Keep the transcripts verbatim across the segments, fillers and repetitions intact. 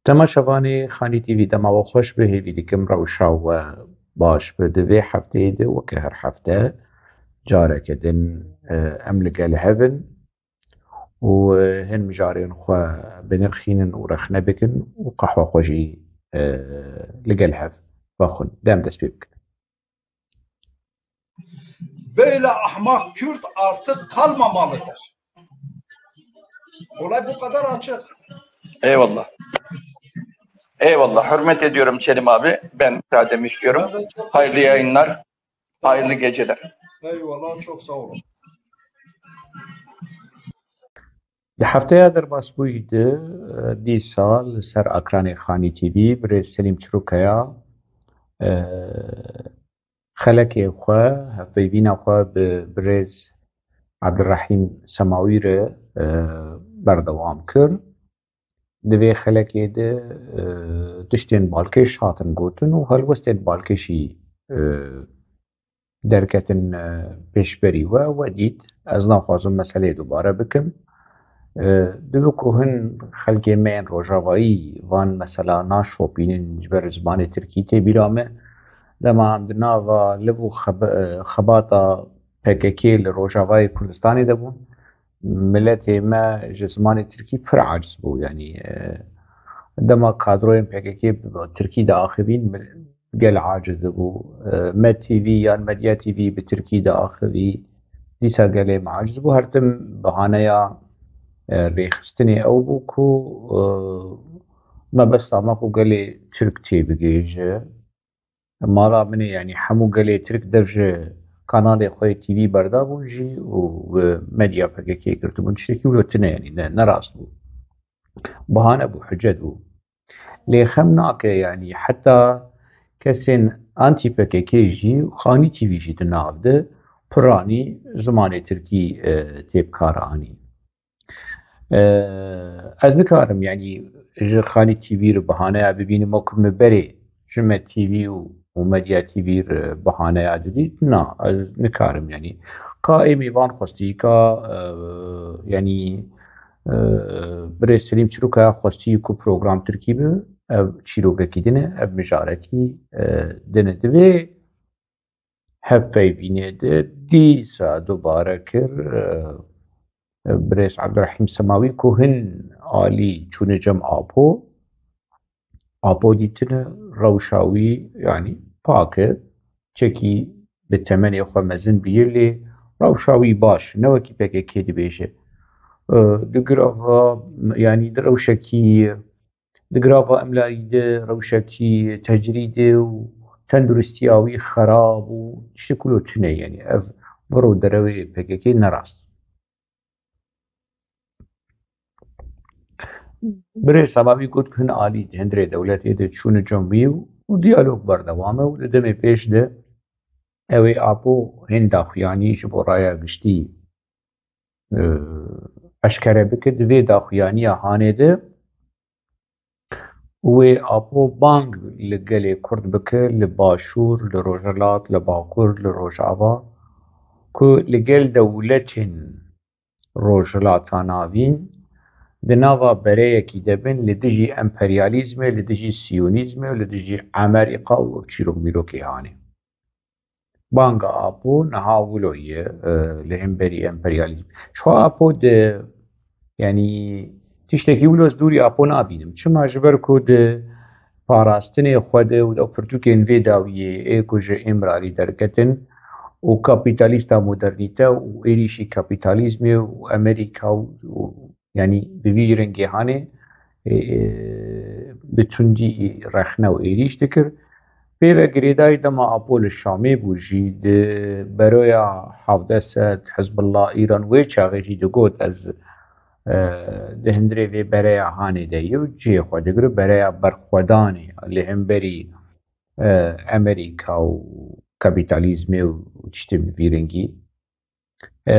Temaşevanê Xanî T V, dema we xweş be, hêvî dikim rewşa we baş be. Di vê hefteyê de weke her hefte careke din, e, em li gel hev in û, e, hin mijarên xwe binirxînin û rexne bikin û qehwa xwe jî, e, li gel hev vexwin. Dem dest pê bikin. Böyle ahmak Kürt artık kalmamalıdır. Olay bu kadar açık. Eyvallah. Eyvallah. Hürmet ediyorum Selim abi. Ben müsaademi istiyorum. Ben de çok Hayırlı teşekkür ederim. Yayınlar. Hayırlı geceler. Eyvallah, çok sağ olun. Di hefteya derbasbûyî de, e, dîsa li ser ekranê Xanî T V birêz Selîm Çirokaya, e, xelekê xwe, hevpeyvîna xwe bi birêz Ebdurrehîm Semawî re, e, berdewam kir. Di vê xelekê de, e, tiştên balkêş hatin gotin û helwestên balkêşî, e, derketin, e, pêşberî we, we dît. Ez naxwazim meseleyê dubare bikim. E, divê ku hin xelkê me yên rojavayî van mesela naşopînin ji ber zimanê tirkî tê bîra me. Dema em di nava liv û xebe-, e, xebata P K K li rojavayê Kurdistanê de bûn, miletê me ji zimanê tirkî pir aciz bû. Yanî, e, dema kadroyên P K K bi tirkî diaxivîn, gel aciz dibû. E, Med T V yan Medya T V bi tirkî diaxivî, dîsa gelê me aciz bû. Her tim bahaneya, e, rêxistinê ew bû ku, e, mebesta me ku gelê tirk têbigihêje. Mala min ê, yanî hemû gelê tirk dev ji kanalê xwe yê T V berdabûn jî û bi medya P K K girtibûn. Tiştekî wilo tune, yanî ne, ne rast bû. Bahane bû, hicet bû. Lê xem nake, yanî heta kesên anti P K K jî, Xanî T V jî di nav de piranî zimanê tirkî, e, tê bikaranîn. E, ez nikarim, yanî ji Xanî T V re bahaneya bibînim, wekî min berê ji Med T V û, û Medya T V re bahaneya didît. Na, ez nikarim, yanî ka ê mêvan xwestî, ka, e, yanî, e, birêz Selîm Çirokaya xwestî ku program tirkî be, ev çîrokekî din e, ev mijarekî, e, din e. Divê hevpeyvînê de dîsa dubare kir, e, e, birêz Ebdurehîm Semawî ku hin alî çûne cem Apo, Apo dîtine rewşa wî, yanî pak e, çekî bi temenê xwe mezin bûye, lê rewşa wî baş, ne wekî P K K dibêje. E, di girava, yanî di rewşekî, di girava emlayî de rewşekî tecrîdê û tenduristiya wî xerab û tiştek wilo tune, yanî ev vir û derewê P K K ne rast. Birêz Semawî got ku hin alî di hundirê dewletê de çûne cem wî û diyalog berdewam e û di demê pêş de ew ê Apo hin daxuyanî ji bo raya giştî, e, eşkere bike. Di vê daxuyaniya hanê de wê Apo bang li gelê Kurd bike, li Başûr, li Rojhilat, li Bakur, li Rojava, ku li gel dewletên Rojhilata Navîn di nava bereyekî de bin li dijî emperyalîzmê, li dijî siyonîzmê û li dijî Amerîka û ev çîrok mîrokê hanê. Banga Apo niha wilo ye, e, li hemberî emperyalîzm. Ji xwe Apo di, yanî tiştekî wilo ez dûrî Apo nabînim. Çima? Ji ber ku di parastinê xwe de û ew pirtûkên vê dawiyê ê ku ji Îmralî derketin û kapîtalîsta modernîte û êrîşî kapîtalîzmê û Amerîka û, û, yanî bi vî rengê hanê, e, e, bi tundî rexne û êrîş dikir. Pê ve girêdayî dema Apo li Şamê bû jî di beroya hevdeh sed Hizbullah Îran wê çaxê jî digot, ez, e, di hundirê vê bereya hanê de ye û cihê xwe digire, bereya berxwedanê li hemberî, e, Amerîka û kapîtalîzmê û tiştên bi vî rengî. E,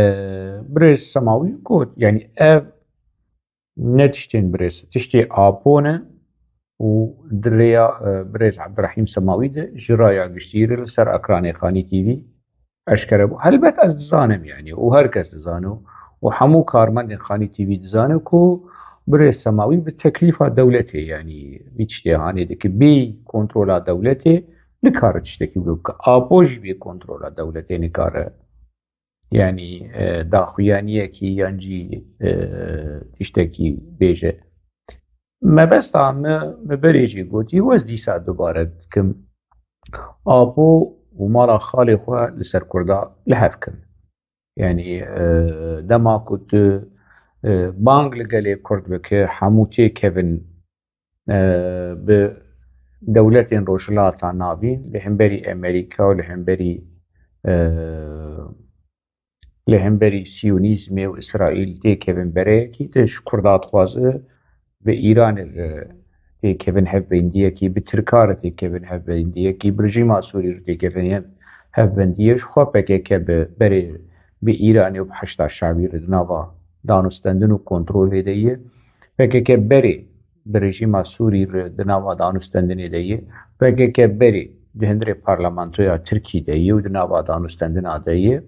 birêz Semawî got, yanî ev ne tiştên birêz, tiştê Apo ne û di rêya, e, birêz Ebdurehîm Semawî de ji raya giştî re li ser ekranê Xanî T V eşkere bû. Helbet ez dizanim, yanî, û her kes dizane û, û hemû karmendên Xanî T V dizane ku Birêz Semawî bi teklîfa dewletê, yanî vî tiştê hanê dike, bê kontrola dewletê nikare tiştekî wilo bike. Apo jî bê kontrola dewletê nikare, yanî, e, daxuyaniyekî yan jî, e, tiştekî bêje. Mebesta min, min berê jî gotî û ez dîsa dubare dikim. Apo û mala xalê xwe li ser Kurda li hev kin. Yanî, e, dema ku tu, e, bang li gelê Kurd bike, hemû têkevin, e, bi dewletên Rojhilata Navîn, li hemberî Amerîka û li hemberî, e, li hemberî Siyonîzmê û Îsraîl têkevin bereyekî, tu ji Kurda dixwaze bi Îranê re têkevin hevbendiyekî, bi Tirka re têkevin hevbendiyekî, bi rejîma Sûrî re têkevin hev-, hevbendiyê, ji xwe P K K bi berê bi Îranê û bi Heşda Şabî re di nava danûstendin û kontrolê de ye. P K K berê bi rejîma Sûrî re di nava danûstendinê de ye. P K K berê di hundirê parlamentoya Tirkî de ye û di nava danûstendina de ye.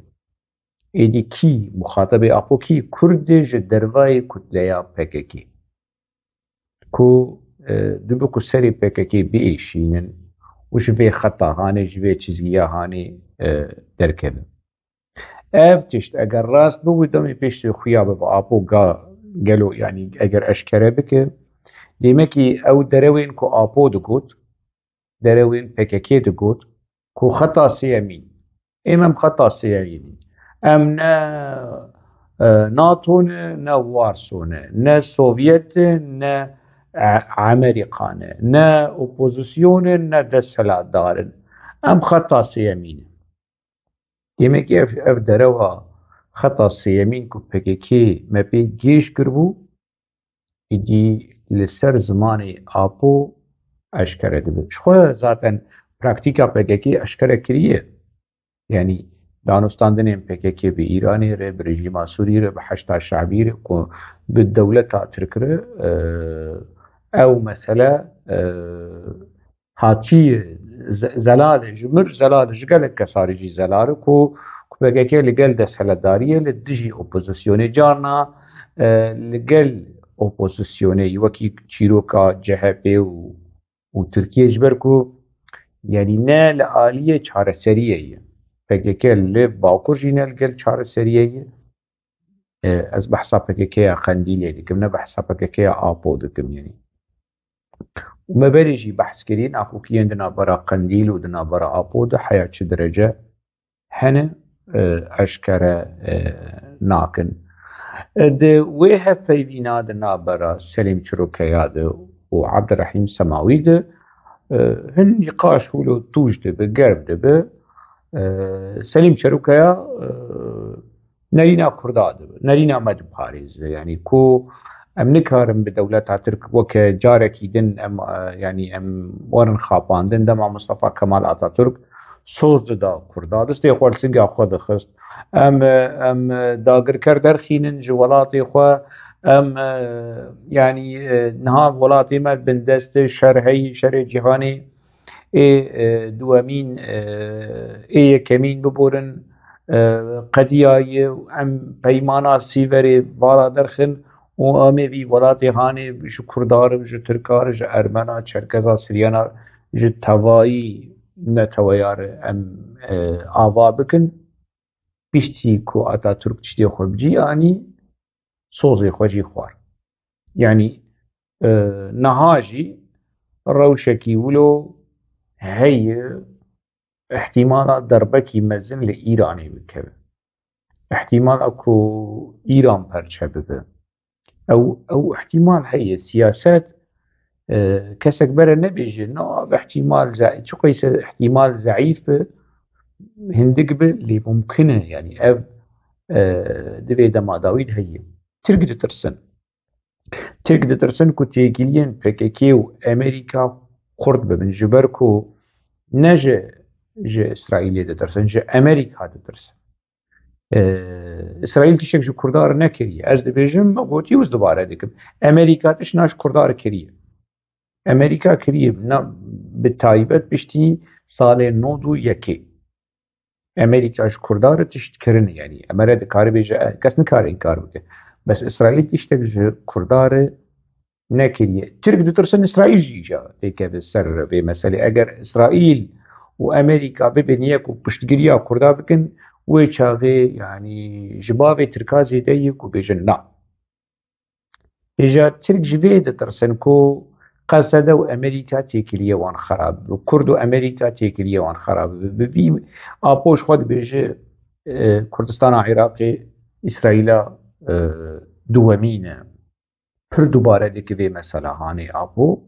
Êdî kî, muxatebê Apo kî? Kurd e ji dervayê kutleya P K K. Ku, e, dibe ku serê P K K biêşînin û ji vê xeta hanê, ji vê çizgiya hanê, e, derkevin. Ev tişt eger rast bibû, demê pêştê xuya bibe, Apo ga gelo, yanî eger eşkere bike, demekî ew derewên ku Apo digot, derewên P K K digot, ku xeta sêyemîn, êm em xeta sêyemîn in. Em ne, e, NATO ne, ne Warso ne, ne Sovyet e, ne, e, Amerîka ne, ne opozîsyon in, ne desthilatdar in. Em xeta sêyemîn in. Demekî ev, ev derewa xeta sêyemîn ku P K K me pê gêj kiribû, êdî li ser zimanê Apo eşkere dibe. Ji xwe zaten praktîka P K K eşkere kiriye. Yanî danûstandinên P K K bi Îranê re, bi rejîma Sûrî re, bi Heşda Şabî re, ku bi dewleta Tirk re, e, ew mesele, e, hatî ze-, zelal e, ji mir zelal e, ji gelek kesarî jî zelal e ku, ku P K K li gel desthilatdariyê, li dijî opozîsyonê, carna, e, li gel opozîsyonê, wekî çîroka C H P û, û Tirkiye, ji ber ku, yanî ne li aliyê çareseriyê ye. P K K li Bakur jî ne li gel çareseriyê ye. E, ez behsa P K K ya Qendîlê dikim, ne behsa P K K ya Apo dikim, yanî. Û me berê jî behs kirî, nakokiyên di navbera Qendîl û di navbera Apo de heya çi derece hene, e, eşkere, e, nakin. E, di wê hevpeyvîna di navbera Selîm Çirokeya de û Abdurrahîm Semawî de, e, hin nîqaş wilo tûj dibe, germ dibe. E, Selîm Çirokeya, e, nerîna Kurda dibe, nerîna me diparêze. Yanî ku em nikarin bi dewleta Tirk weke carekî din em, e, yanî em werin xapandin. Dema Mustafa Kemal Atatürk soz dida Kurda, destê xwe li singa xwe dixist. Em, e, em, e, dagirker derxînin ji welatê xwe. Em, e, yanî, e, niha welatê me bindest e, şer heyî, şerê cîhanê. Ê, e, duwemîn, e, ê yekemîn biborin, e, qediyaye û em peymana Sîverê vala derxin û em ê vî welatê hanê ji Kurda re, ji Tirka re, ji Ermena, Çerkeza, Siryana, ji tevayî neteweya re em, e, ava bikin. Piştî ku Atatürk tiştê xwe bi cî anî, sozê xwe jî xwar. Yanî, e, niha jî rewşekî wilo heye, îhtîmala derbekî mezin li Îranê bikeve. Îhtîmala ku Îran perçe bibe. Ew, ew îhtîmal heye. Siyaset, e, kesek bere nebêje, na, ev îhtîmal ze-, çiqeyse îhtîmal zeîf be, hindik be, lê mumkin e. Yanî ev, e, di vê dema dawî de heye. Tirk ditirsin. Tirk ditirsin ku têkiliyên P K K û Amerîka xurt bibin, ji ber ku ne ji, ji Îsraîlê ditirsin, ji Amerîka ditirsin. E, Îsraîl tiştek ji Kurda re nekiriye. Ez dibêjim, me gotî û ez dubare dikim. Amerîka tiştna ji Kurda re kiriye. Amerîka kiriye, na, bi taybet piştî salê nod û yekê. Amerîka ji Kurda re tişt kirine, yanî Emere dikare bêje, e, kes nikare înkar bike. Bes Îsraîl tiştek ji Kurda re nekiriye. Tirk ditirsin Îsraîl jî îja têkeve ser vê meselê. Eger Îsraîl û Amerîka bibin yek û piştgiriya Kurda bikin, wê çaxê, yanî, ji bavê Tirka zêde ye ku bêjin na. Îja Tirk ji vê ditirsin ku Qesede û Amerîka têkiliyê wan xerab bibe, Kurd û Amerîka têkiliyê wan xerab bibe. Bi vî Apo ji xwe dibêje, e, Kurdistana Iraqê Îsraîla, e, duwemîn e. Pir dubare dike vê mesela hanê Apo.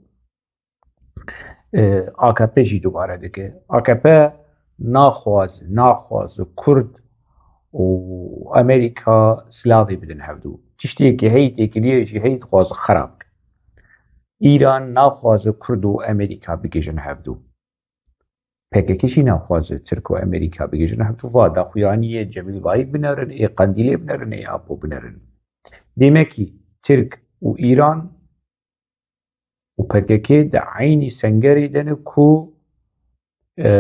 E, A K P jî dubare dike. A K P naxwaz, naxwaz Kurd û Amerîka silavê bidin hevdû. Tiştê ku heyî têkiliyê jî heyî dixwaze xerab bike. Îran naxwaze Kurd û Amerîka bigihîjin hevdû. P K K jî naxwaze Tirk û Amerîka bigihîjin hevdû. Va daxuyaniyê Cemîl Bayik binerin, ê Qendîlê binerin, ê Apo binerin. Demekî Tirk û Îran û P K K di eynî sengerê de ne ku, e,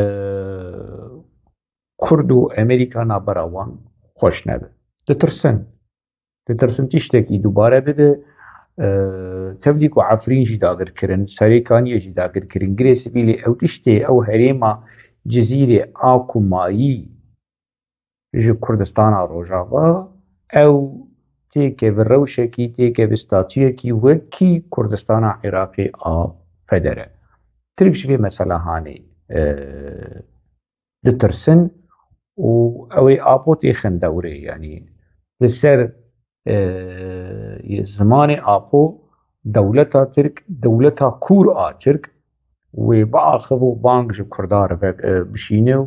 Kurd û Amerîka navbera wan xweş nebe. Ditirsin. Ditirsin tiştekî dubare bibe. E, tevlî ku Efrîn jî dagir kirin, Serêkaniyê jî dagir kirin, girê sivîlê, ew tiştê, ew herêma Cizîrê a ku mayî ji Kurdistana Rojava, ew têkeve rewşekî, têkeve statuyekî wekî Kurdistana Iraqê a federe. Tirk ji vê mesela hanê, e, ditirsin û ew ê Apo têxin dewrê, yanî li ser, e, zimanê Apo dewleta Tirk, dewleta kûr a Tirk wê biaxive û bang ji Kurda re ve, e, bişîne û,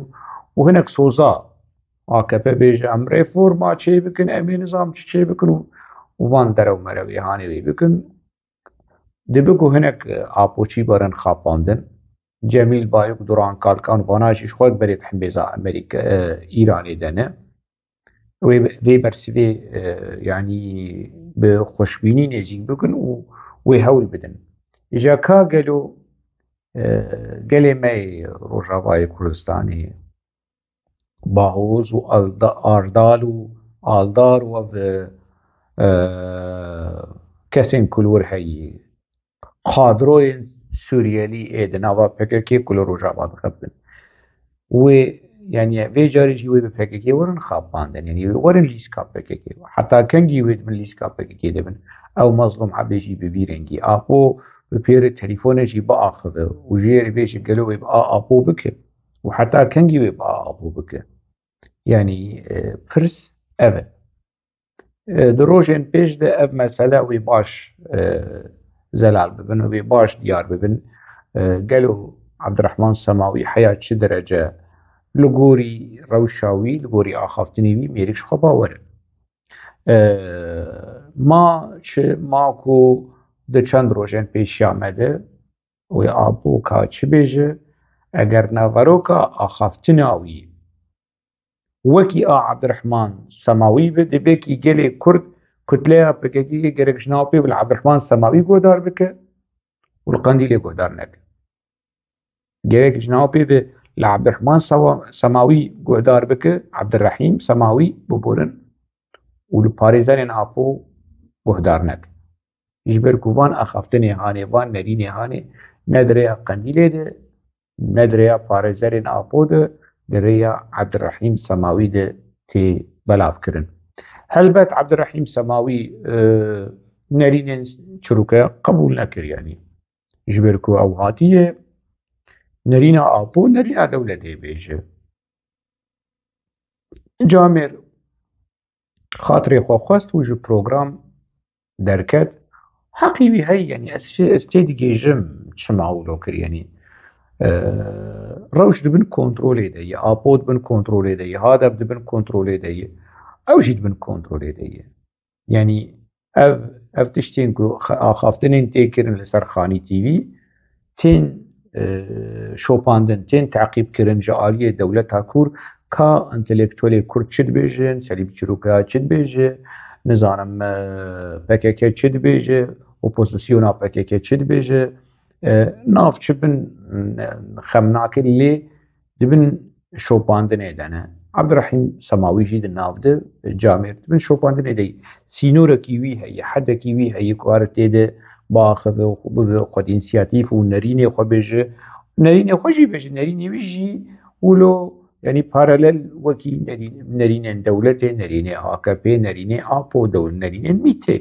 û hinek soza A K P bêje, em reforma çê bikin, em ê nizam çi çê bikin û, û van derew merewê hanê wê bikin. Dibe ku hinek, e, Apoçî berin xapandin. Cemîl Bayik, Duran Kalkan, vana jî ji xwe berê di hembêza Amerîka, e, Îranê de ne. Wê, vê bersivê, e, yanî bi xweşbînî nêzîk bikin û wê hewl bidin. Îja ka gelo, e, gelê me yê Rojavayê Kurdistanê, Bahoz û Alda-, Ardal û Aldar û ev, e, kesên ku li wir heyî, kadroyên Suriyelî ê di nava P K K ku li Rojava dixebin. Wê, yanî vê carê jî wê bi P K K werin xapandin, yanî wê werin lîska P K K. Heta kengî wê di bin lîska P K K de bin? Ew Mazlûm Ebê jî bi vî rengî. Apo bi pêrê telîfonê jî biaxive û jê re bêje gelo wê bi a Apo bike û heta kengî wê bi a Apo bike? Yanî, e, pirs ev e. E, di rojên pêş de ev mesele wê baş, e, zelal bibin û wê baş diyar bibin. E, gelo Ebdirehman Semawî heya çi derece li gorî rewşa wî, li gorî axaftinê wî mêrik ji xwe bawer e? E, ma çi, ma ku di çend rojên pêşiya me de wê Apo ka çi bêje, eger naveroka axaftina wî wekî a Ebdirehman Semawî be, dibê kî gelê Kurd kutleya P K K gerek ji nav pê bi li Ebdirehman Semawî guhdar bike û li Qendîlê guhdar neke. Gerek ji nav pê bi li Ebdirehman Sewa-, Semawî guhdar bike, Ebdirehîm Semawî biborin û li parêzerên Apo guhdar neke. Ji ber ku van axaftinê hanê, van nerînê hanê, ne di rêya Qendîlê de, ne di rêya parêzerên Apo de, di rêya Ebdirehîm Semawî de tê belavkirin. Helbet Ebdirehîm Semawî, e, nerînên çirûke qebûl nekir, yanî ji ber ku ew hatiye nerîna Apo, nerîna dewletê bêje. Camêr xatirê xwe xwest û ji program derket. Heqî wî heye, yanî ez, ez tê digêjim çima wilo kir, yanî, e, rewş di bin kontrolê de ye, Apo di bin kontrolê de ye, Hadep di bin kontrolê de ye, ew jî di bin kontrolê de ye. Yanî ev, ev tiştên ku xe-, axaftinên tê kirin li ser Xanî T V, tên, e, şopandin, tên teqîb kirin ji aliyê dewleta kûr, ka entelektuelê kurd çi dibêjin, Selîm Çîroka çi dibêje, nizanim, e, P K K çi dibêje, opozisyona P K K çi dibêje, e, nav çi bin, e, xem nakin, lê di bin şopandinê de ne. Ebdirehîm Semawî jî di nav de, camêr di bin şopandinê de ye. Sînorekî wî heye, hedekî wî heye ku kare tê de biaxive û bibe xwedî însiyatîf û nerînê xwe bêje. Nerînê xwe jî bêje, nerînê wî jî wilo, yanî paralel wekî nerîn-, nerînên dewletê, nerînê A K P, nerînê Apo, dew-, nerînên mîtê.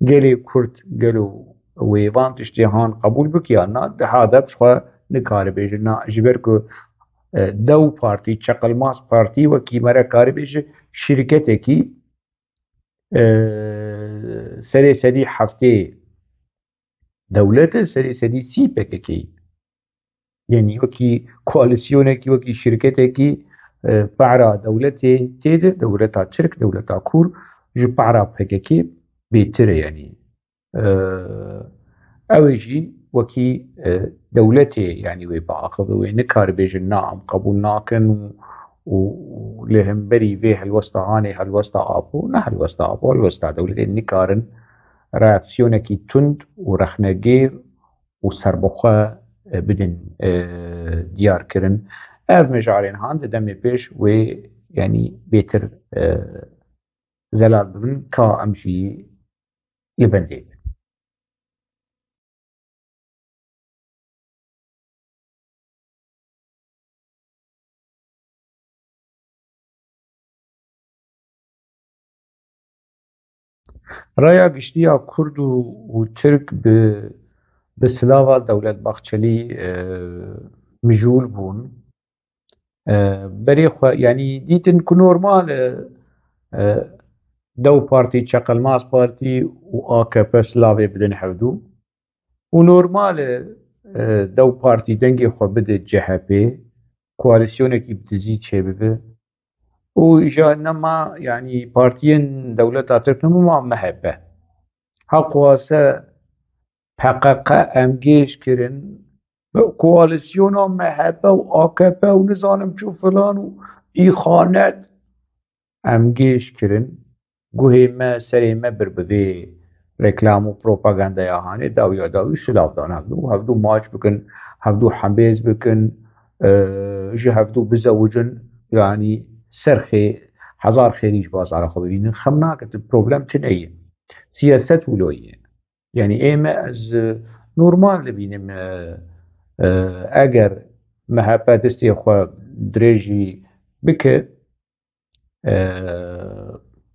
Gelê Kurd, gelo wê van tiştê han qebûl bik ya na, di hada bi xwe nikare bêje na, ji ber ku, e, dew partî, çeqilmaz partî wekî me re kare bêje şîrketekî, e, serê sedî heftê dewlet e, serê sedî sî P K K. Yanî wekî koalîsyonekî, wekî şirketekî, e, para dewletê tê de, dewleta Tirk, dewleta Kur ji para P K K bêtir e yanî. E, ew ê jî wekî, e, dewletê yanî wê biaxive, wê nikare bêjin na em qebûl nakin û, û, û li hemberî vê helwesta hanê helwesta Apo, ne helwesta Apo, helwesta dewletê nikarin reaksiyonekî tund û rexnegêr û serbixwe, e, bidin, e, diyar kirin. Ev mijarên han di demê pêş wê, yanî bêtir, e, zelal bibin, ka em jî li bendê bin. Raya giştî ya Kurd û, û Tirk bi, bi silava Dewlet Bahçelî, e, mijûl bûn. E, berê xwe, yanî dîtin ku normal e, e, dew partî, Çeqelmaz Partî û A K P silavê bidin hevdû. Û normal e, e, dew partî dengê xwe bide C H P, koalîsyonekî bi dizî çêbibe. Û îja nema, yanî partiyên dewleta Tirk nema, M H P. Heqwase P K K em gêj kirin, bi koalîsyona M H P û A K P û nizanim çi filan û îxanet em gêj kirin. Guhê me, serê me bir bi vê reklam û propagandaya hanê, dawiya dawî silav dan hevdû. Hevdû maç bikin, hevdû hembêz bikin, e, ji hevdû bizewicin, yanî ser xê-, hezar xêrî ji bazara xwe bibînin. Xem nake, tu problem tune ye. Siyaset wilo ye. Yanî ê me ez, e, normal dibînim, e, e, eger M H P destê xwe dirêjî bike, e,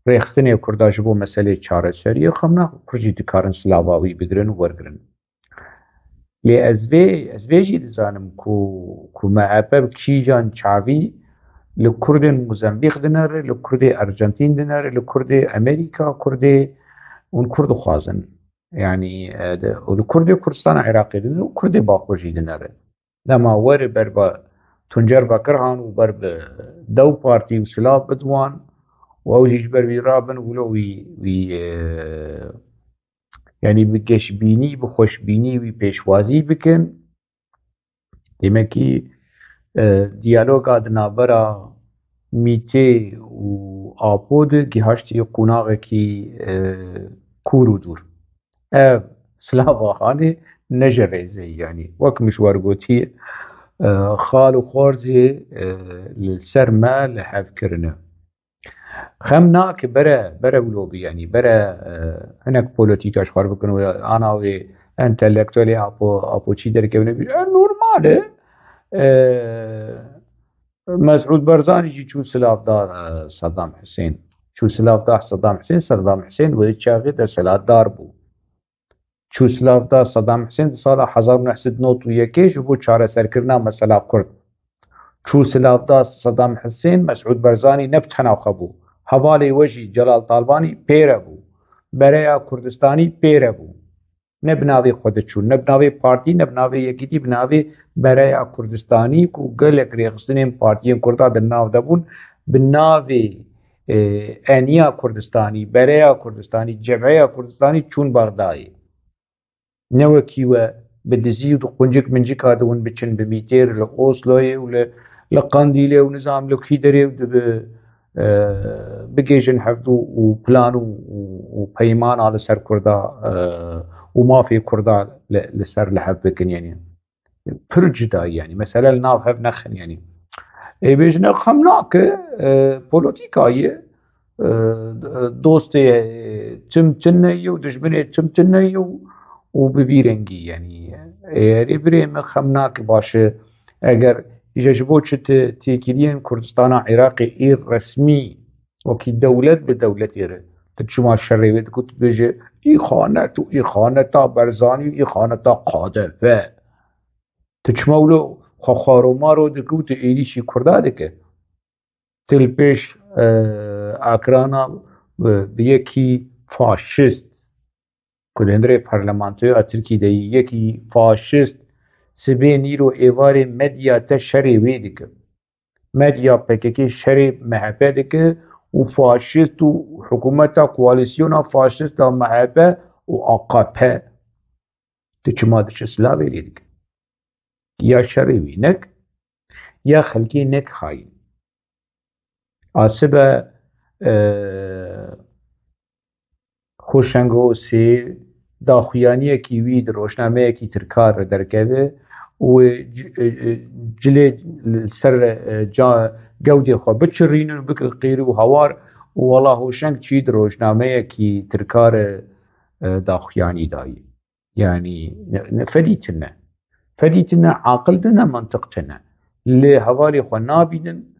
rêxistinê Kurda ji bo meselê çareseriyê, xem nake Kurd jî dikarin silava wî bigirin û wergirin. Lê ez vê, ez vê jî dizanim ku, ku M H P bi kîjan çavî li Kurdên Mozambîq dinere, li Kurdê Arjantîn dinere, li Kurdê Amerîka, Kurdê, hûn Kurd dixwazin. Yanî, e, de, û li Kurdê Kurdistana Iraqê dinere û Kurdê Bakur jî dinere. Dema were ber bi Tuncer Bekirhan û ber bi dew partî û silav bid wan û ew jî ji ber wî rabin, wilo wî, wî, e, yanî bi geşbînî, bi xweşbînî wî pêşwazî bikin. Demekî, e, diyaloga di navbera Mîtê û Apo de gihaştiye qonaxekî, e, kûr û dûr. Ev silava hanê ne ji rêzê, yanî wek min ji we re gotiye, e, xal û xwarzê, e, li ser me li hev kirine. Xem nake bere, bere wilo bî, yanî bere, e, hinek polîtîka ji xwe re bikin û ana wê entelektuelê Apo, Apo çî derkevine bî. E, normal e. E, Mesûd Barzanî jî çû silav da, e, Saddam Husên. Çû silav da Saddam Husên, Saddam Husên wê çaxê desthilatdar bû. Çû silav da Saddam Husên di sala hezar û neh sed û nod û yekê ji bo çareserkirina mesela Kurd. Çû silav da Saddam Husên, Mesûd Barzanî ne bi tena xwe bû. Hevalê we jî Celal Talbanî pê re bû. Bereya Kurdistanî pê re bû. Ne bi navê xwe diçûn, ne bi navê partî, ne bi navê yekîtî, bi navê Bereya Kurdistanî ku gelek rêxistinên partiyên Kurda di nav de bûn, bi navê, e, Eniya Kurdistanî, Bereya Kurdistanî, Cebheya Kurdistanî çûn Bexdayê. Ne wekî we bi dizî û di quncik mincika de hûn biçin bi mîtêr li Osloyê û li, li Qandîlê û nizam li kî derê û di bi, e, bigêjin hevdû û plan û, û, û peymana li ser Kurda, e, û mafê Kurda li, li ser li hev bikin, yanî pir cuda ye, yanî mesele li nav hev nexin, yanî. Ê bêjine xem nake, e, polîtîka ye, e, dostê tim tune ye û dijminê tim tune ye û, û bi vî rengî, yanî, ê, erê birê min xem nake baş e. Eger ji, ji bo çi ti têkiliyên Kurdistana Iraqê ê resmî wekî dewlet bi dewletê re, tu çima şerê wê dikî, tu bêje îxanet û îxaneta Berzanî û îxaneta K D P. Tu çima wilo xwe xwaromaro dikî û tu êrîşî Kurda dike? Tu li pêş, e, ekrana, e, bi yekî faşist, ku di hundirê parlamentoya Tirkî de yî, yekî faşist, sibê nîro êvarê medya te şerê wê dike. Medya P K K şerê M H P dike û faşist û hikûmeta koalîsyona faşista M H P û A K P. Tu çima diçe silavê lê dike? Ya şerê wî nek, ya xelkê nek xayîn. Asibe, e, Hoşengo sê daxuyaniyekî wî di rojnameyekî tirkar re derkeve û c-, e, e, cilê li ser, e, ca-, gewdê xwe biçirînin û bikin qîr û hawar û wela Hoşeng çî di rojnameyekî tirkar re, e, daxuyanî dayî. Yanî ne, ne fedî tune. Fedî tune, aqil tune, mantiq tune. Lê hevalê xwe nabînin,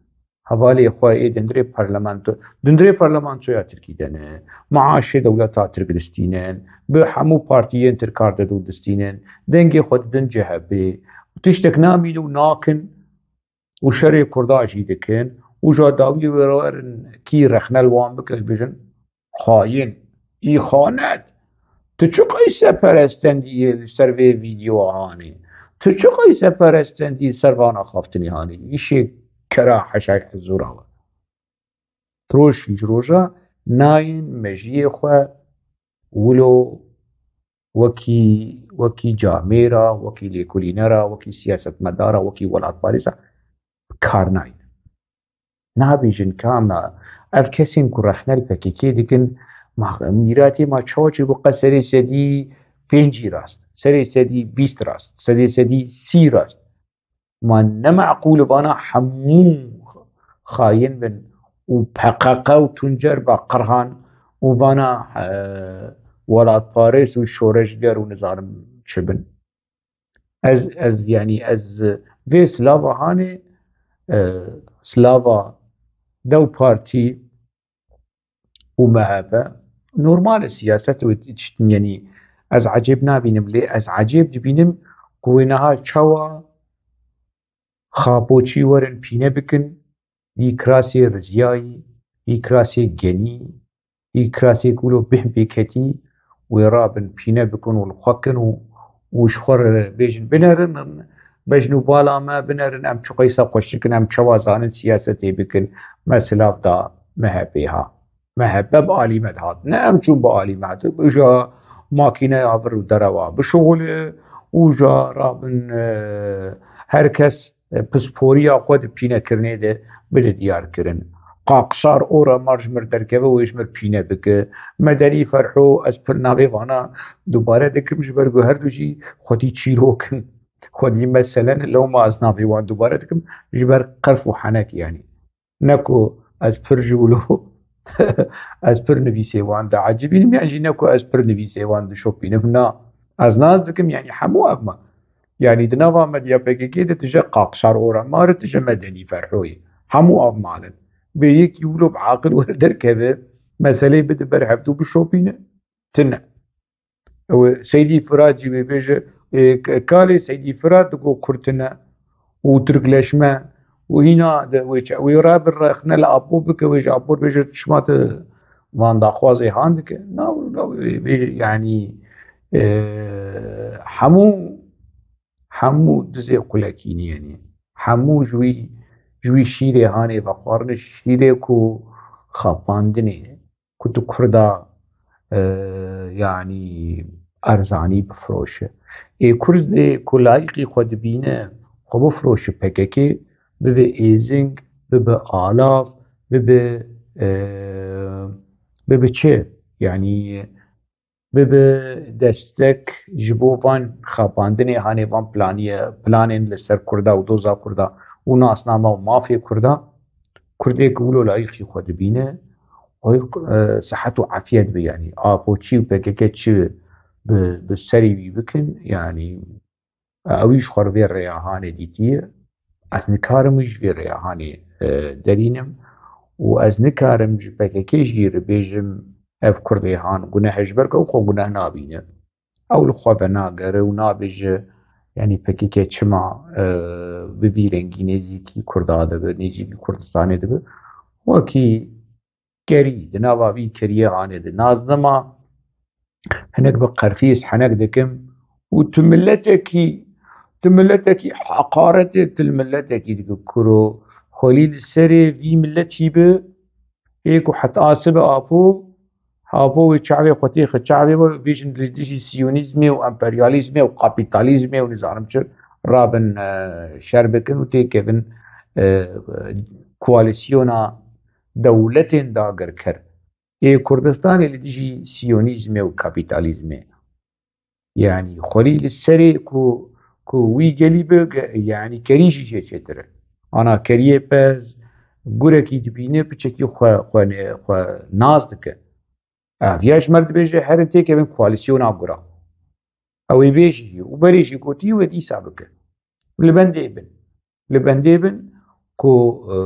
hevalê xwe ê dindirê parlamento, dindirê parlamentoya Tirkî de ne, maaşê dewleta Tirk distînin, bi hemû partiyên Tirkar de dû distînin, dengê xwe didin C H P. Tiştek namîn û nakin û şerê Kurda jî dikin û ja dawî wê werin kî rexne li wan bike, bêjin, xayîn, îxanet. Tu çi qeyseperestendî yê li ser vê vîdyoa hanê? Tu çi qeyseperestendî li ser vana xaftinê hanê? Îşê kera heşay hezûra we. Roj ji roja nayên mejiyê xwe wilo wekî, wekî camêra, wekî lêkolînera, wekî siyasetmedara, wekî welatparêza kar nayîn. Nabêjin ka me ev kesên ku rexne li P K K dikin, ma, mîratê ma çawa çêbû, qe serê sedî pêncî rast, serê sedî bîst rast, serê sedî sî rast. Ma ne meqûl e vana hemû xayîn bin û P K K û Tuncer Bakirhan û vana, e, welatparêz û şoreşger û nizanim çi bin. Ez, ez, yanî ez vê silava hanê, e, silava dew partî û M H P, normal e, siyaset û tişt-, yanî ez ecêb nabînim, lê ez ecêb dibînim ku wê niha çawa xapoçî werin pîne bikin, yî kirasê riziyayî, yî kirasê genî, yî kirasê ku lo bih bêketî, wê rabin pîne bikin û li xwe kin û, û ji xwe re bêjin, binerin, bejn û bala me binerin, em çi qeysa xweş dikin, em çawa zanin siyasetê bikin, me silav da M H P ha. M H P bi alî me dihat. Ne em çûn bi alî me dihat. Uja makîneya vir û derewa bişuxulê, uja rabin, e, her kes, e, pisporiya xwe di pînekirinê de bide diyar kirin. Qaqşar Oramar ji mir derkeve û ji mir pîne bike. Medenî Ferho, ez pir navê vana dubare dikim, ji ber ku her du jî xwedî çîrok in. Xwedî mesele ne, lewma ez navê wan dubare dikim, ji ber qerf û henek, yanî. Ne ku ez pir ji wilo, ez pir nivîsê wan diecibînim, yan jî ne ku ez pir nivîsê wan dişopînim. Na, ez nas dikim, yanî hemû ev me. Yanî di nava medya P K K de tije Qaqşar Oramar, tije Medenî Ferhoyê. Hemû ev malin. Bê yekî wilo bi aqil were derkeve, meseleyê bide ber hevdû bişopîne. Tine. Ew Seydî Firat jî wê bêje, ê, k-, kalê Seydî Firat digo Kurd tine û Tirkleşme û hîna de wê çi, wê re bi rexne li Apo bike, wê ji Apo bêje, şima tu van daxwazê han dike. Na, na, wê, wê, yanî, e, hemû, hemû dizê qulekîniyê ne. Hemû ji wî, ji wî şîrê hanê vexwarine, şîrê ku xapandinê, ku tu Kurda, e, yanî erzanî bifiroşe. Ê Kurd ê ku layîqî xwe dibîne, xwe bifiroşe P K K, bibe êzing, bibe alav, bibe, e, bibe çi? Yanî bibe destek ji bo van xapandinê, hanê van planiye, planên li ser Kurda û doza Kurda û nasname û mafê Kurda. Kurdê ku wilo layîqî xwe dibîne, Oy, e, sihet û afiyet bi, yanî Apo çi û P K K çi bi, bi serî wî bikin, yanî, e, ew jî xwe vê rêya hanê dîtiye. Ez nikarim wî ji vê rêya hanê, e, derînim û ez nikarim ji P K K jî re bêjim ev kurdê han guneh e, ji ber ku ew xwe guneh nabîne. Ew li xwe venagere û nabêje, yanî P K K çima, e, bi vî rengî nêzîkî Kurda dibe, nêzîkî Kurdistanê dibe. Wekî kerî, di nava vî keriyê hanê de. Nazdima hinek bi qerfîs henek dikim û tu miletekî, tu miletekî heqaretê, tu miletekî dike kuro. Xwelî li serê vî miletî bi, ê ku heta sibe Apo, Apo wê çavê xwe têxe çavê we, bêjin li dijî siyonîzmê û emperyalîzmê û kapîtalîzmê û nizanim çi rabin, e, şer bikin û têkevin, e, koalîsyona dewletên dagirker ê Kurdistanê li dijî siyonîzmê û kapîtalîzmê. Yanî xwelî li serê ku, ku wî gelî bi, ge-, yanî kerî jî jê çêtir e. Ana keriyê pez gurekî dibîne, piçekî xwe, xwe, xwe nas dike. Ev ya ji me re dibêje herin têkevin koalîsyona gura. Ew ê bêjî jî û berê jî gotî wê dîsa bike. Li bendê bin. Li bendê bin ku, e,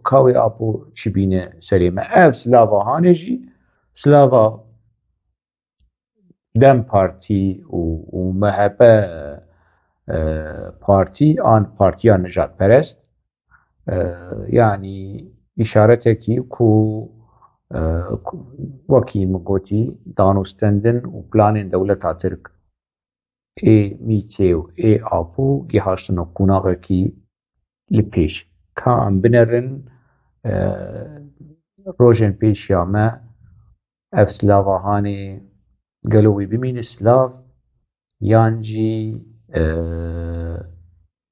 ka wê Apo çi bîne serê me. Ev silava hanê jî, silava DEM Partî û, û MHP, e, Partî an partiya nijadperest, e, yanî îşaretekî ku, e, ku, wekî min gotî, danûstendin û planên dewleta Tirk ê MÎT'ê û ê Apo gihaştine qonaxekî li pêş. Ka em binerin, e, rojên pêşiya me ev silava hanê gelo wê bimîne silav yan jî, e,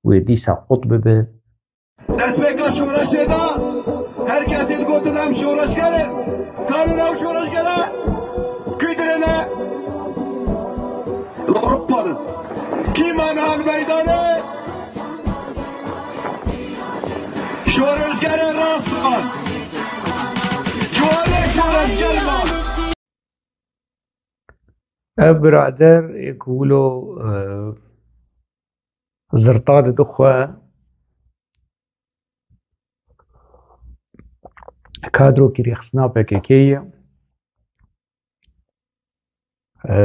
wê dîsa qut bibe. Destpêka şoreşê de her kesê digotin em şoreşger in. Karê ew şoreşgere kî dirêne? Li Ewropa de. Kî mane li meydanê? Şoreşgerê rast man. Ciwanê şoreşger man. Ev birader ê ku wilo, e, zirta dide xwe, kadrokî rêxistina P K K ye. E,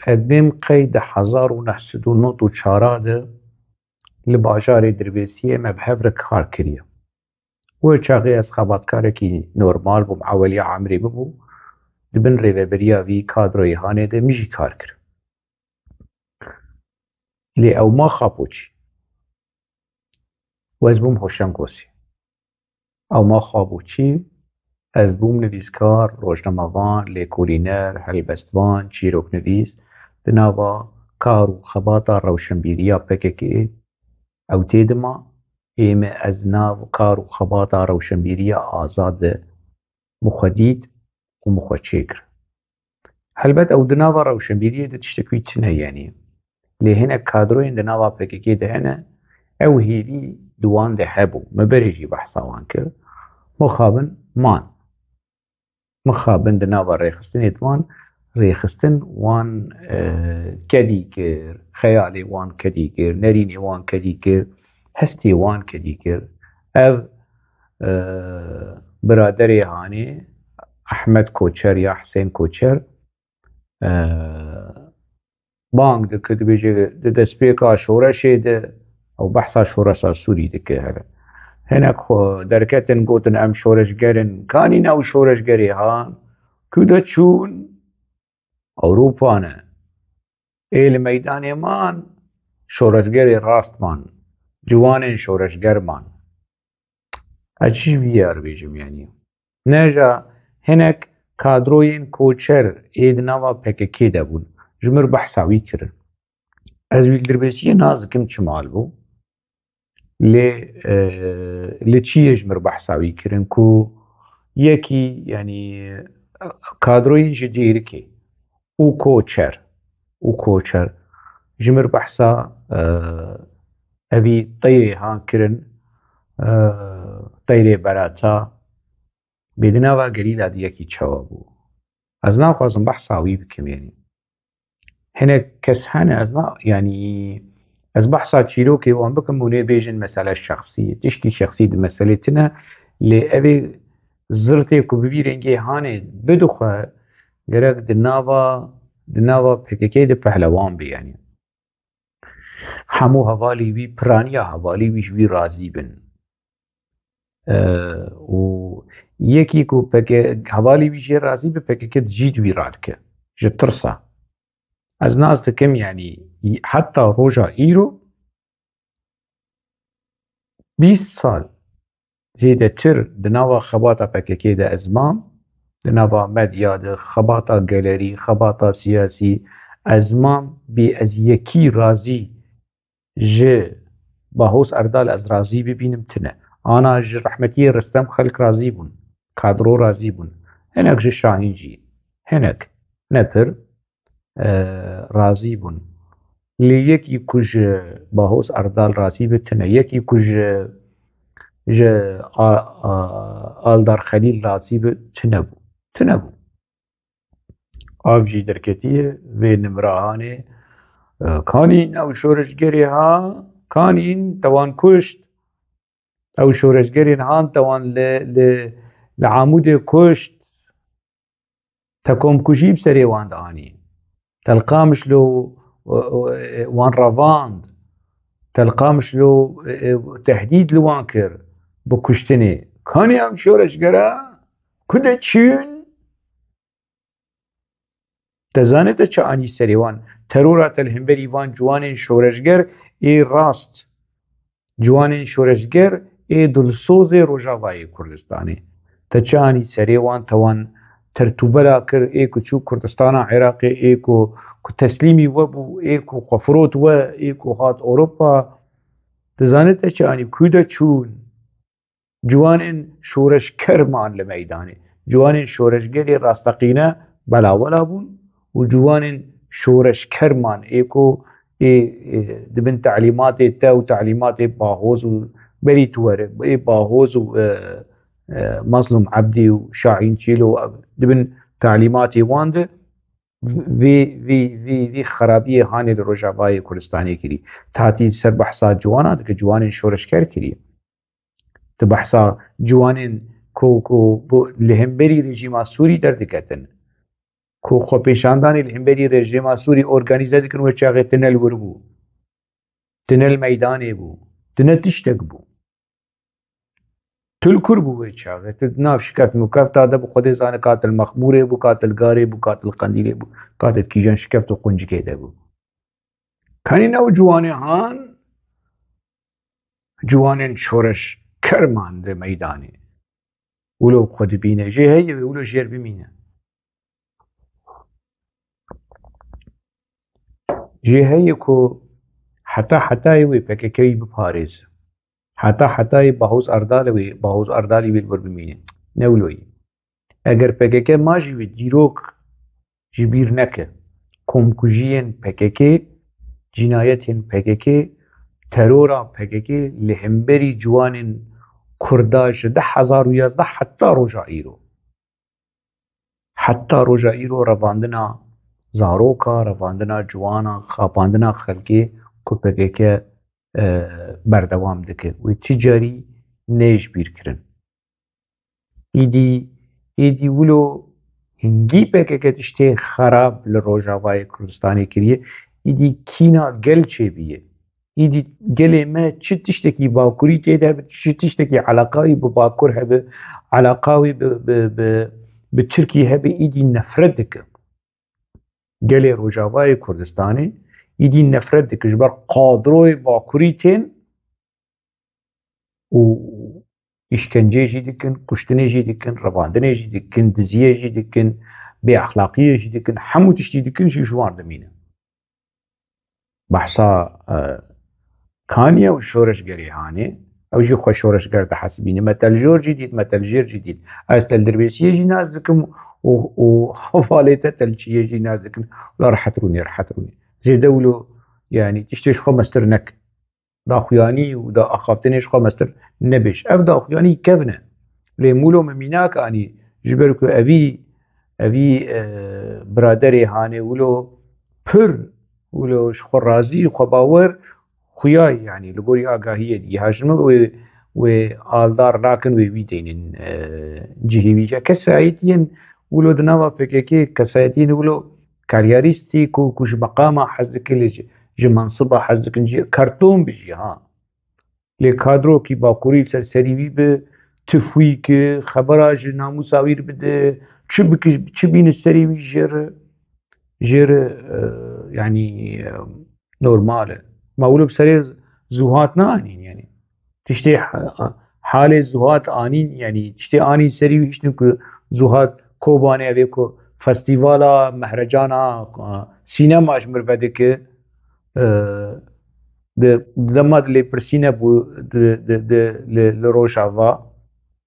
ez dibêm qey di hezar û neh sed û nod û çar de li bajarê Dirbêsiyê me bi hev re kar kiriye. Wê çaxê ez xebatkarekî normal bûm, eweliya emrê min bû. Di bin rêveberiya vî kadroyê hanê de min jî kar kir. Lê ew maxa bo çi? Û ez bûm Hoşengosî. Ew maxa bo çi? Ez bûm nivîskar, rojnamevan, lêkolîner, helbestvan, çîroknivîs. Di nava kar û xebata rewşenbîriya P K K ew tê dima, ê me ez di nav kar û xebata rewşenbîriya azad de min xwe dît û min xwe çêkir. Helbet ew di nava rewşenbîriyê de tiştek wî tune, yanî. Lê hinek kadroyên di nava P K K de hene, ew hêvî di wan de hebû. Me berê jî behsa wan kir. Mixabin man. Mixabin di nava rêxistinê de wan, rêxistin wan, e, kedî kir, xeyalê wan kedî kir, nerînê wan kedî kir, hestê wan kedî kir. Ev, e, biraderê hanê Ehmed Koçer ya Hisên Koçer, e, bang dike, dibêje di destpêka şoreşê de ew behsa şoreşa Sûrî dike here. Hinek xwe derketin gotin em şoreşger in. Kanî ne ew şoreşgerê han? Ku de çûn? Ewropa ne. Ê li meydanê man, şoreşgerê rast man. Ciwanên şoreşger man. Ez çi ji vî yar bêjim, yanî? Neja hinek kadroyên Koçer ê di nava P K K de bûn. Ji mir behsa wî kirin. Ez wî li Dirbêsiyê nas dikim çi mal bû. Lê, e, li çiyê ji mir behsa wî kirin ku yekî, yanî, kadroyên ji Dêrikê û Koçer, û Koçer ji mir behsa, e, evî teyrê han kirin, e, teyrê berata, Bê di nava gerîla di yekî çawa bû? Ez naxwazim behsa wî bikim, yanî. Hinek kes hene, ez na, yanî, ez behsa çîrokê wan bikim û nê bêjin mesele şexsî ye. Tişkî şexsî di meselê tine, lê ev ê zirtê ku bi vî rengê hanê bidixwe, gerek di nava, di nava P K K de pehlewan be, yanî. Hemû hevalî wî, piraniya hevalî wî ji wî razî bin. Ee, û yekî ku P K K, hevalî wî jê razî bi, P K K jî di wî radike. Ji tirsa. Ez nas dikim, yanî, heta roja îro bîst sal zêdetir di nava xebata P K K de ez mam, di nava medya de, xebata gelerî, xebata siyasî, ez mam, bê ez yekî razî ji Bahoz Erdal ez razî bibînim, tine. Ana ji rehmetiyê Ristem xelk razî bûn, kadro razî bûn. Hinek ji Şahîn jî, hinek, ne pir, e, razî bûn. Lê yekî ku ji Bahoz Erdal razî bi, tine. Yekî ku ji, ji A-, A-, Aldar Xelîl razî bi, tine bû. Tine bû. Av jî derketiye vê nimra hanê. E, kanîn ew şoreşgerê ha, kanîn te wan kuşt. Ew şoreşgerên han te wan li, li, li Amûdê kuşt. Te komkujî bi serê wan de anî. Te li Qamişlo, e, e, wan revand. Te li Qamişlo, e, e, tehdîd li wan kir bi kuştinê. Kanî em şoreşgera ku de çûn? Te zanê te çi anî serê wan? Terora te li hemberî van ciwanên şoreşger ê rast, ciwanên şoreşger ê dilsozê Rojavayê Kurdistanê. Te çi anî serê wan, te wan tertûbela kir, ê ku çû Kurdistana Iraqê, ê ku, ku teslîmî we bû, ê ku xwe firot we, ê ku hat Ewropa. Dizanê te çi anî, ku de çûn? Ciwanên şoreşker man li meydanê. Ciwanên şoreşgerê rasteqîne belawela bûn û ciwanên şoreşker man ê ku ê, ê, di bin telîmatê te û telîmatê Bahoz û berî tu were, ê Bahoz û, e, e, Mazlûm Ebdî û Şahîn Çîlo, ev di bin telîmatê wan de vê, vê, vê, vê xerabiyê hanê li Rojavayê Kurdistanê kirî. Tatî ser behsa ciwanan dike, ciwanên şoreşker kirî. Tu behsa ciwanên ku, ku, ku li hemberî rejîma Sûrî derdiketin, ku xwepêşandanê li hemberî rejîma Sûrî organîze dikin, wê çaxê tine li wir bû, tine li meydanê bû, tine tiştek bû. Tu li kur bû wê çaxê? Tu di nav şikeft mukefta de bû, Xwedê zane ka tu li Mexmûrê bû, ka tu li Garê bû, ka tu li Qendîlê bû, ka tu di kîjan şikeft û quncikê de bû. Kanî ne û ciwanê han, ciwanên şoreşker man di meydanê. Wilo xwe dibîne, jê heye wê wilo jêr bimîne. Jê heye ku heta hetayê wê P K K biparêze. Heta hetayê Bahoz Erdal wê, Bahoz Erdalî wê li vir bimîne. Ne wilo ye. Eger P K K ma jî wê dîrok ji bîr neke, komkujiyên P K K, cînayetên P K K, terora P K K li hemberî ciwanên Kurda ji du hezar û yazdeh heta roja îro. Heta roja îro revandina zaroka, revandina ciwana, xapandina xelkê ku P K K, e, berdewam dike. Wê ti carî neyê ji bîr kirin. Îdî, îdî wilo hingî P K K tiştê xerab li Rojavayê Kurdistanê kiriye, îdî kîna gel çêbiye. Îdî gelê me çi tiştekî bakurî tê de hebe, çi tiştekî eleqa wî bi Bakur hebe, eleqa wî bi, bi, bi, bi Tirkî hebe, îdî nefret dike. Gelê Rojavayê Kurdistanê îdî nefret dike ji ber qadroyê Bakurî tên û îşkenceyê jî dikin, kuştinê jî dikin, revandinê jî dikin, diziyê jî dikin, bêexlaqiyê jî dikin, hemû tiştî dikin jî ji wan dimîne. Behsa, e, kanî ew şoreşgerê hanê, ew jî xwe şoreşger dihesibîne. Me te li jor jî dît, me te li jêr jî dît. Ez te li Dirbêsiyê jî nas dikim û, û hevalê te te li Çiyê jî nas dikin. Wela rehet rûnê, rehet rûnê. Zêde wilo, yanî tiştê ji xwe mestir nek. Daxuyanî û da axaftinê ji xwe mestir nebêj. Ev daxuyanî kevn e. Lê wilo min mînak anî, ji ber ku evî, evî, e, biraderê hanê wilo pir, wilo ji xwe razî, xwe bawer, xuya ye, yanî li gorî agahiyê digihajin min, wê, wê aldar nakin, wê wî deynin, e, cihê wî. Ya kesayetiyên wilo di nava P K K, kesayetiyên wilo karyarîstî ku, ku ji meqama hez dikin, lê ji, ji mensiba hez dikin, ji karton bijî, ha. Lê kadrokî bakurî li ser serî wî bi, tifwî ki, xebera ji namûsa wî bide, çi biki, çi bîne serî wî jê re, jê re, e, yanî, e, normal e. Ma wilo bi serê Zuhat neanîn, yanî. Tiştê ha-, halê Zuhat anîn, yanî tiştê anîn serî wî, hiştin ku Zuhat Kobanê, ev ê ku festîvala mehrecana, e, sînema ji mir vedike, e, di, di dema di lêpirsîne bû di, di, di, li, li Rojava,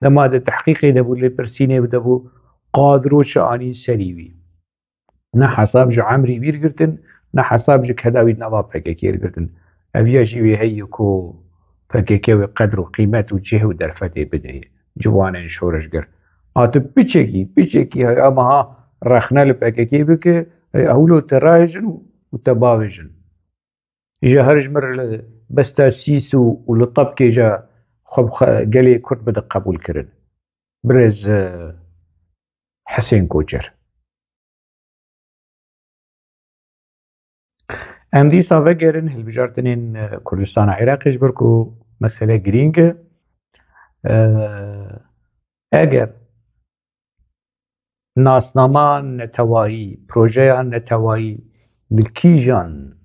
dema di tehqîqê de bû, lêpirsînê de bû, qadro çi anîn serî wî. Ne hesab ji emrî wî girtin, ne hesab ji keda wî di nava P K K girtin. Ev ya jî wê heye ku P K K wê qedr û qîmet û cih û derfetê bideyê ciwanên şoreşger. A tu piçekî, piçekî heya meha rexne li P K K bike, ey ewlo te rayê jin û, û te bavê jin. Îja her ji mir li besta sîs û, û li tepkê ja xwe bi xwe gelê Kurd bide qebûl kirin. Birêz, e, Hesên Koçer. Em dîsa vegerin hilbijartinên, e, Kurdistana Iraqê, ji ber ku mesele girîng e. E, eger nasnama netewayî, projeya netewayî li kîjan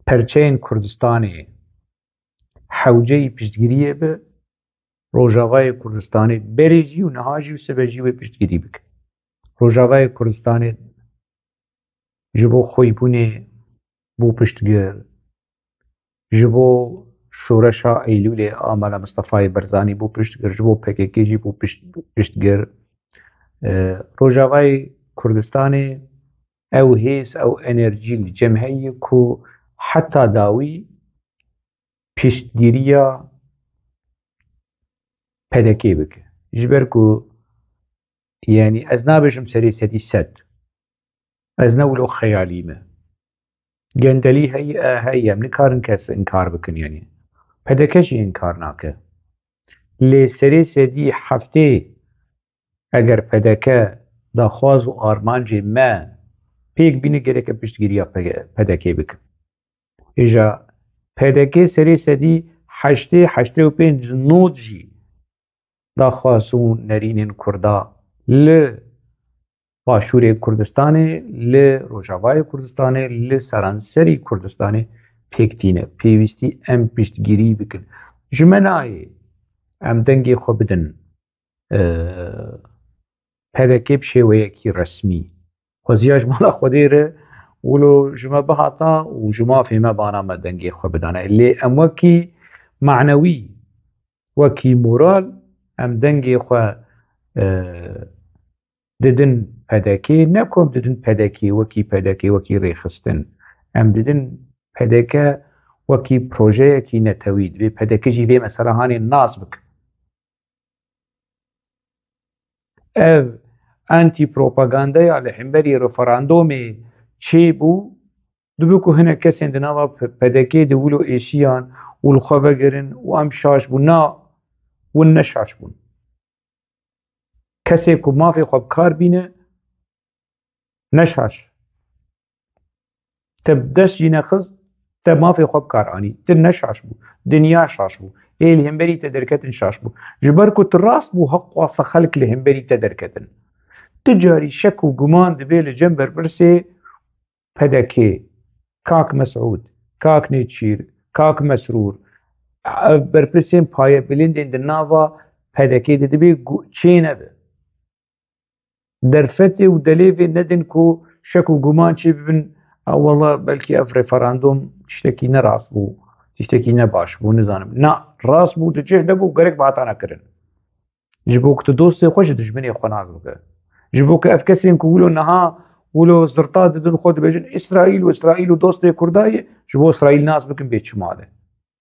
perçeyên Kurdistanê hewceyî piştgiriyê bi, Rojavayê Kurdistanê berê jî û niha jî û sibe jî wê piştgirî bike. Rojavayê Kurdistanê ji bo xwîbûnê bû piştgir, ji bo şoreşa Eylûlê a Mela Mistefayê Barzanî bû piştgir, ji bo P K K jî bû pişt-, piştgir. E, Rojavayê Kurdistanê ew hêz, ew enerjî li cem heye ku heta dawî piştgiriya P D K bike. Ji ber ku, yanî ez nabêjim serê sedî sed. Ez ne wilo xeyalî me. Gendelî heye, e, heye, em nikarin kes inkar bikin, yanî. P D K jî inkar nake. Lê serê sedî heftê eger P D K daxwaz û armancê me pêk bîne, gereke piştgiriya P D K bikin. Îja P D K serê sedî heştê, heştê û pênc nod jî daxwaz û nerînên Kurda li Başûrê Kurdistanê, li Rojavayê Kurdistanê, li seranserî Kurdistanê pêk tîne. Pêwîstî em piştgirî bikin. Ji me nayê em dengê xwe bidin, e, P D K bi şêweyekî resmî. Xweziya ji mala Xwedê re wilo ji me bihata û ji mafê me bana me dengê xwe bidane. Lê em wekî manewî, wekî moral em dengê xwe, e, didin P D K, ne ku em didin P D K wekî P D K, wekî rêxistin. Em didin P D K wekî projeyekî netewî. Divê P D K jî vê mesela hanê nas bike. Ev antîpropagandeya li hemberî referandumê çêbû, dibe ku hinek kesên di nava P-, P D K de wilo êşiyan û li xwe vegerin û em şaş bûn. Na, hûn ne şaş bûn. Kesê ku mafê xwe bi kar bîne, ne şaş. Te bi dest jî nexist, te mafê xwe bi kar anî. Tu ne şaş bû. Dinya şaş bû. Ê li hemberî te derketin şaş bû. Ji ber ku tu rast bû, heqwasa xelk li hemberî te derketin. Tu carî şek û guman dibe li cem berpirsê P D K, Kak Mesûd, Kak Nêçîr, Kak Mesrûr, ev berpirsên payebilindên di nava P D K de dibe gu-, çê nebe. Derfetê û delêvê nedin ku şek û guman çê bibin, "A wela belkî ev referandum tiştekî ne rast bû, tiştekî ne baş bû, nizanim." Na, rast bû, di cih de bû, gerek bi hatana kirin. Ji bo ku tu dostê xwe ji dijminê xwe nas bike. Ji bo ku ev kesên ku wilo niha, wilo zirta didin xwe dibêjin, "Îsraîl û Îsraîl û dostê Kurda ye", ji bo Îsraîl nas bikin bê çi mal e.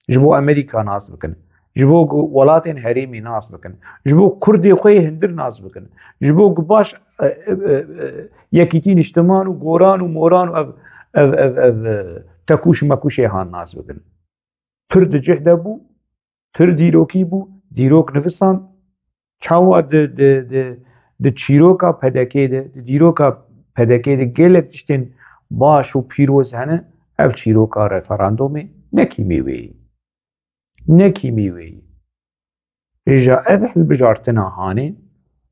Ji bo Amerîka nas bikin. Ji bo ku welatên herêmê nas bikin. Ji bo kurdê xwe yê hundir nas bikin. Ji bo ku baş, e, e, e, e, yekîtî niştiman û goran û moran û ev, ev, ev, ev, e, tekûş mekûşê han nas bikin. Pir di cih de bû, pir dîrokî bû, dîrok nivisand. Çawa di, di, di, di çîroka P D K'ê de, di dîroka P D K'ê de gelek tiştên baş û pîroz hene, ev çîroka referandumê ne kîmî wê yî. Ne kîmî wê yî. Îja ev hilbijartina hanê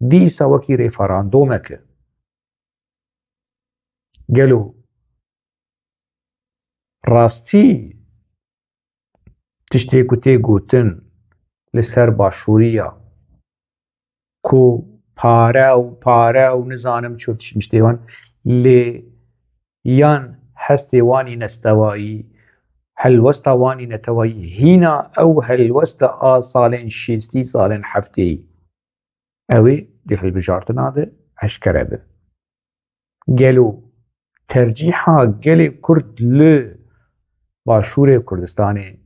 dîsa wekî referandumek e. Gelo rastî tiştê ku tê gotin li ser başûriya ku pare û pare û nizanim çi tişt miştê wan lê yan hestê wanî nestewayî, helwesta wanî netewayî, hîna ew helwesta a salên şêstî, salên heftêyî. Ew ê di hilbijartina de eşkere be. Gelo tercîha gelê Kurd li Başûrê Kurdistanê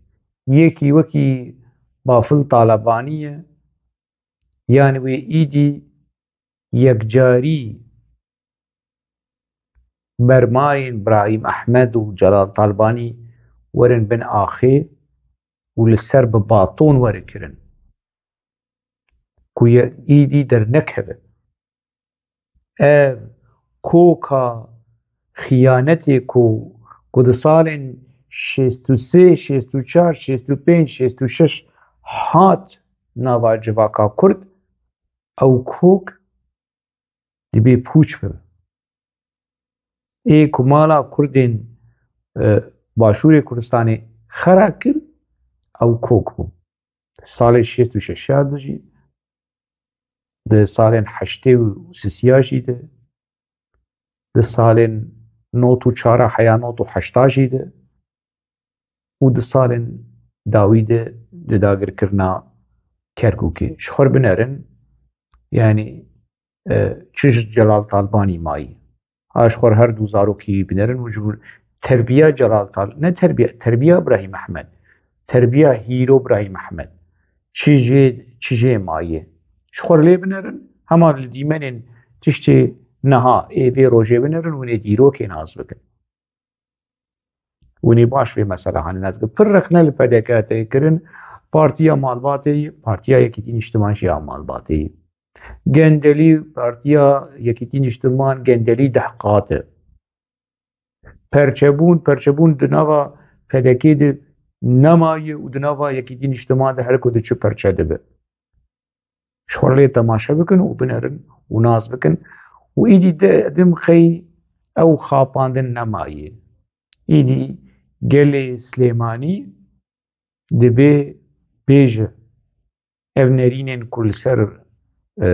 yekî wekî Bafil Talebanî ye, yan wê îdî yekcarî bermayên Birahîm Ehmed û Celal Talbanî werin bin axê û li ser bi baton were kirin ku ye îdî dernekeve. Ev koka xiyanetê ku, ku di salên şêst û sê, şêst û çar, şêst û pênc, şêst û şeş hat nava civaka Kurd, ew kok dibê pûç bibe. Ê ku mala Kurdên, e, Başûrê Kurdistanê xera kir, ew kok bû. Salê şêst û şeş de jî, di salên heştê û sisiya jî de, di salên nod û çar heya nod û heşta jî de û di salên dawî de di dagirkirina Kerkûkê. Ji xwe binerin, yanî, e, çi ji Celal Talbanî mayî. Ha ji xwe her du zarokî binerin û ji bo terbiya Celal Tal-, ne terbiya, terbiya Birahîm Ehmed, terbiya hîro Birahîm Ehmed. Çi jê, çi jê mayî. Ji xwe lê binerin, hema li dîmenên tiştê niha ê vê rojê binerin û nê dîrokê nas bikin. Hûn ê baş vê mesela hanê nas bikin. Pir rexne li P D K tê kirin, Partiya Malbatê, Partiya Yekîtî Niştiman jî ya Malbatê. Gendelî, Partiya Yekîtî Niştiman gendelî deh qat e. Perçebûn, perçebûn di nava P D K'ê de nemaye û di nava Yekîtî Niştiman de her ku diçe perçe dibe. Ji xwe lê temaşe bikin û binerin û nas bikin û îdî de dim xey ew xapandin nemaye. Îdî gelê Silêmanî dibê bêje ev nerînên ku li ser, e,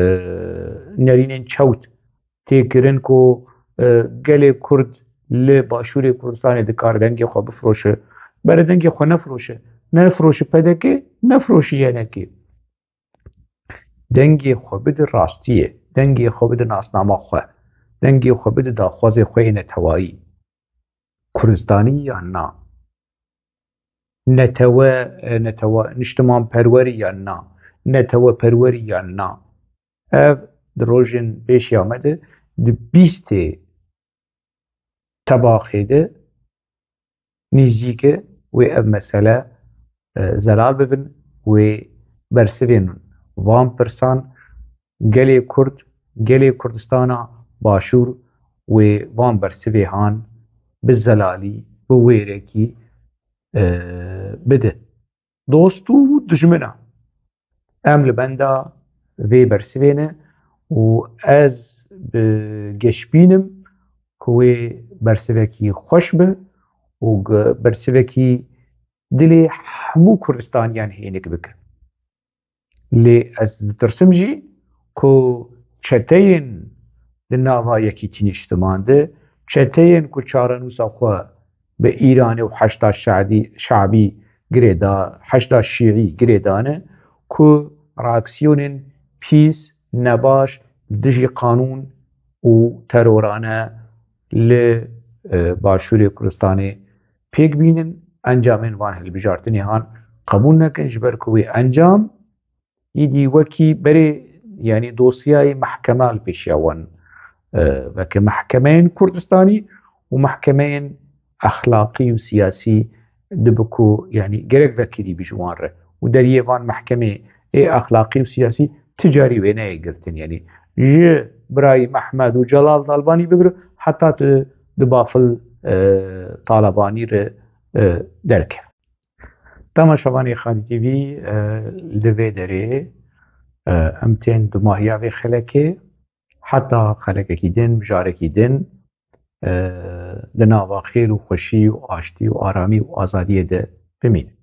nerînên çewt tê kirin ku, e, gelê Kurd li Başûrê Kurdistanê dikare dengê xwe bifiroşe, bere dengê xwe nefiroşe. Nefiroşe P D K, nefiroşe Y N K. Dengê xwe bide rastiyê, dengê xwe bide nasnama xwe, dengê xwe bide daxwazê xwe yê netewayî. Kurdistanî yan na? Netewe, e, netewe, niştimanperwerî yan na? Neteweperwerî yan na? Ev di rojên pêşiya me de di bîstê tebaxê de nêzîk e wê ev mesele, e, zelal bibin, wê bersivên van pirsan gelê Kurd, gelê Kurdistana Başûr wê van bersivê han bi zelalî, bi wêrekî, e, bide. Dost û dijmina. Em li benda vê bersivê ne û ez bi geşbîn im ku wê bersivekî xweş be û ge-, bersivekî dilê hemû Kurdistaniyan hênik bike. Lê ez ditirsim jî ku çeteyên di nava Yekîtî Niştiman de, çeteyên ku çarenûsa xwe bi Îranê û Heşda Şadî-, Şabî girêda-, Heşda Şîî girêdane, ku reaksiyonên pîs, nebaş, dijî qanûn û terorane li, e, Başûrê Kurdistanê pêk bînin, encamên van hilbijartinê han qebûl nekin, ji ber ku wê encam îdî wekî berê, yanî dosyayê mehkema li pêşiya wan, e, veke mehkemeyên Kurdistanî û mehkemeyên exlaqî û siyasî dibe ku, yanî gerek vekirî bi ji wan re û deriyê van mehkemê ê exlaqî û siyasî ti carî wê neyê girtin. Yanî ji birayî Mehmed û Celal Dalbanî bigire heta tu di bafil, e, Talabanî re, e, derkeve. Temaşevanê Xalî T V, e, li vê derê, e, em tên dumahiya vê xelekê, heta xelekekî din, mijarekî din, e, di nava xêr û xweşî û aştî û aramî û azadiyê de bimînin.